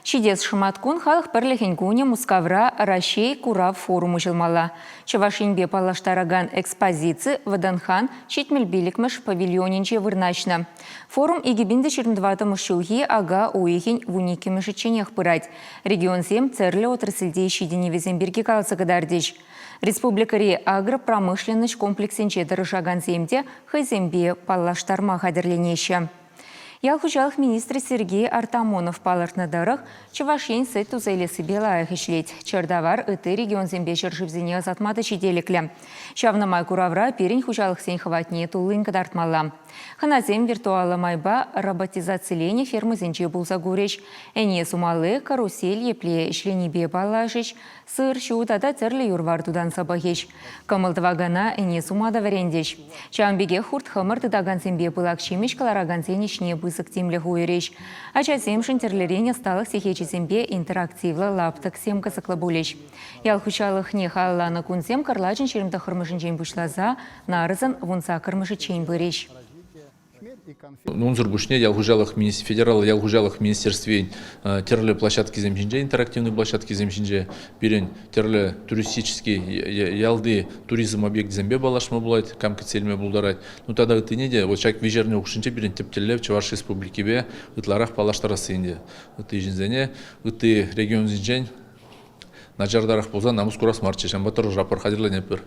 Ҫитес шӑматкун Халӑх пӗрлӗхӗн кунӗ Мускавра Раҫҫей курав форум уҫӑлмалла. Чӑваш Енпе паллаштаракан экспозици ВДНХан 75-мӗш павильонӗнче вырнаҫнӑ. Форум 2024 ҫулхи ака уйӑхӗн 12-мӗшӗчченех пырать. Регионсем тӗрлӗ отрасльте ҫитӗнӗвӗсем пирки каласа кӑтартӗҫ. Республикӑри агропромышленноҫ комплексӗнче тӑрӑшакансем те хӑйсемпе паллаштарма хатӗрленеҫҫӗ. Ял хуҫалӑх министрӗ Сергей Артамонов палӑртнӑ тӑрӑх, Чӑваш Ен сӗт туса илессипе лайӑх ӗҫлет. Чӗртавар ытти регионсемпе ҫӗршывсене ӑсатма та ҫителӗклӗ. Ҫавна май куравра пирӗн хуҫалӑхсен хӑватне туллин кӑтартмалла. Хӑнасем виртуаллӑ майпа роботизациленӗ фермӑсенче пулса курӗҫ, ӗне сумалли карусель епле ӗҫленипе паллашӗҫ, Сыр, ҫу тата тӗрлӗ юр-вар тутанса пӑхӗҫ. Кӑмӑл тӑвакана ӗне сума та вӗрентӗҫ. Ҫавӑн пекех хурт-хӑмӑр тытакансемпе пылак ҫимӗҫ кӑларакансен ӗҫне пысӑк тимлӗх уйӑрӗҫ. Ачасемшӗн тӗрлӗрен ӑсталӑх сехечӗсемпе интерактивлӑ лаптӑксем кӑсӑклӑ пулӗҫ. Ял хуҫалӑхне халалланӑ кунсем кӑрлачӑн 29-мӗшӗнчен пуҫласа нарӑсӑн 18-мӗшӗччен пырӗҫ. Унсӑр пуҫне ял хуҫалӑх федераллӑ ял хуҫалӑх министерствин тӗрлӗ площадкисем ҫинче, интерактивный площадкисем ҫинче пирӗн тӗрлӗ туристический ялти туризм объекчӗсемпе паллашма пулать, кам кӗтсе илме пултарать. Ну тата ыттине те вот ҫак виҫ эрне хушшинче пирӗн тӗп тӗллев Чӑваш Республикипе ытларах паллаштарасси ӗнтӗ. Ытти ҫынсене ытти регионсенчен начартарах пулсан намӑс курас марччӗ, ҫавӑнпа тӑрӑшатпӑр, хатӗрленетпӗр.